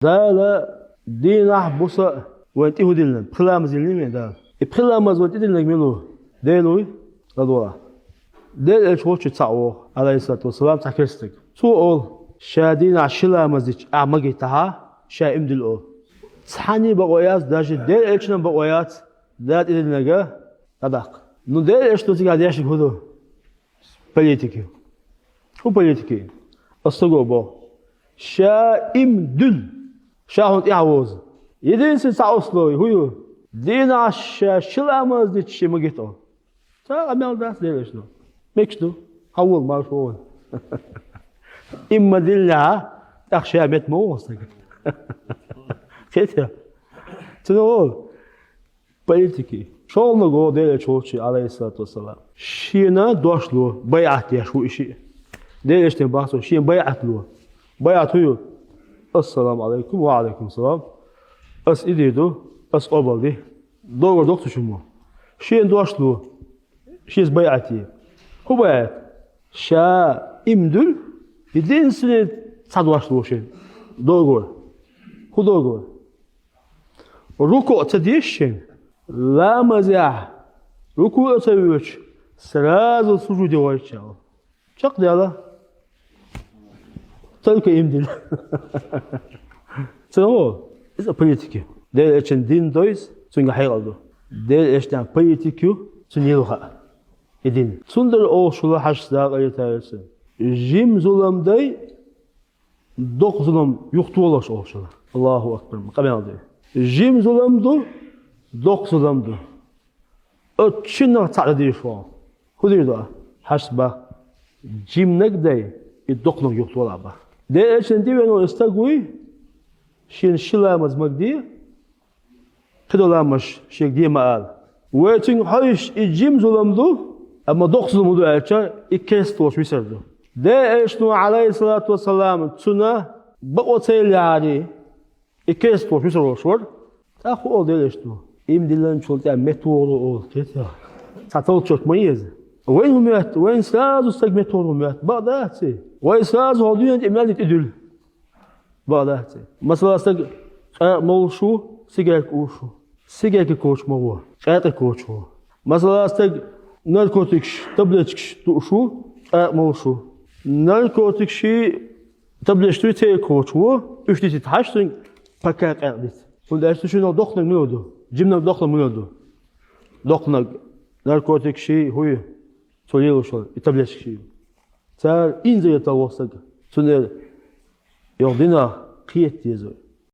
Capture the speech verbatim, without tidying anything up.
Дала дийнахь, буса вайна тӀе хӀун диллинарг? Пхи ламаз диллина вайна Дала. И пхи ламаз вайна тӀедиллинарг мила ву? Дела вуй, ладувгӀа. Дела Элча волчу цхьаъ ву, Ӏалайхиссалату вассалам, цхьа керста стаг. Цо олу: «Ша дийнахь ши ламаз дича ахь магийтахьа, ша иман дилла», — олу. Цхьанний бакъо яц, даже Дела Элчанан бакъо яц, Дала тӀедиллинарг дӀадаккха. Ну, Дела Элчано цигахь дешнарг хӀун ду? Политики. ХӀун политики? Аса стага боху: «Ша иман дилла, ша хьуна тӀаьхьа вовза». Единственный цхьа условие хӀун ю? Дийнахь ша ши ламаз дича шен магийта. Цхьа а къамел дац Делан Элчано. Мегаш ду? Хьавола, марша вогӀийла. Иман ма диллинехь, тӀаккха ша метта ма вогӀу стаг. Кхетий? Цуьнан олу. Политики. ШолгӀаниг олу Делан Элча волчу, Ӏалайхиссалату вассалам. Шена дош ло, байӀат деш ву и шиъ. Делан Элчане боху цо, шена байӀат ло. БайӀат хӀун ю? «Ассаламу Ӏалайкум, ва Ӏалайкум салам. Ас и дийр ду, ас къобалдий». Договор доккху цу чу мо. Шена дош ло. Шеца байӀат е. ХӀун байӀат? Ша иман дуьллу, единственный цхьа дош ло шена. Договор. ХӀун договор? РукуӀ ца деш шен, ламазехь рукуӀе а ца воьдуш, сразу сужуде гӀойтуш. Чекхдаьлла. Только иман дилла. Ца ма ву? Иза политики. Делан Элчан дин дойза, цуьнга хьекъал ду. Делан Элчан политик ю, цуьнан йилла хаьа. И дин. Цундела олуш хилла хьаша дакъа йитарца. Жима зулам дай, доккха зулам юхатолуш олуш хилла. Аллаху акбар, къамел ду. Жима зулам ду, доккха зулам ду. Оцу шиннах цхьаъ дан дийш ву. ХӀун дийр ду ахь? Хьаша боху: жиманиг дай, и доккханиг юхатолахь боху. Делан Элчанна тӀевеана волу стаг вуй, шена ши ламаз магийта, кхидолу ламазаш шега де ма ала. Вай цуьнга хьовсуш, и жима зулам ду, амма доккха зулам ду аьлча, и керста волуш висар ду. Делан Элчано, Ӏалайхиссалату вассалам, цунна бакъо ца еллехьара, и керста волуш висар волуш вара. ТӀаккха хӀун олу Делан Элчано? Иман диллинчул тӀаьхьа метта вогӀур ву олу, кхетий? Цхьа толчок ма еза. Вайна хӀун моьтту? Вайна сразу стаг метта вогӀур моьтту. Бакъ дац и? Вай сразу хӀокху дуьнен тӀе мел тӀедуьллу. Бакъ дац и? Масала, стаг къаьркъа молуш ву, сигарка ууш ву. Сигарка коча ма гӀо, къаьркъа коча гӀо. Масала, стаг наркотикаш, таблеткаш дууш ву, къаьркъа молуш ву. Наркотикаший, таблеткаший церан коча гӀо, уьш дитийта хьажа цуьнга, пока къаьркъа дита. ХӀунда аьлча цу шиннах доккханиг мила ду? Жиманиг доккханиг мила ду? Доккханиг наркотикаший, хӀун ю, цо лелош волу и таблеткаший. Цара инзаре талхо стаг. Цундела йоккха динах кхета деза вай.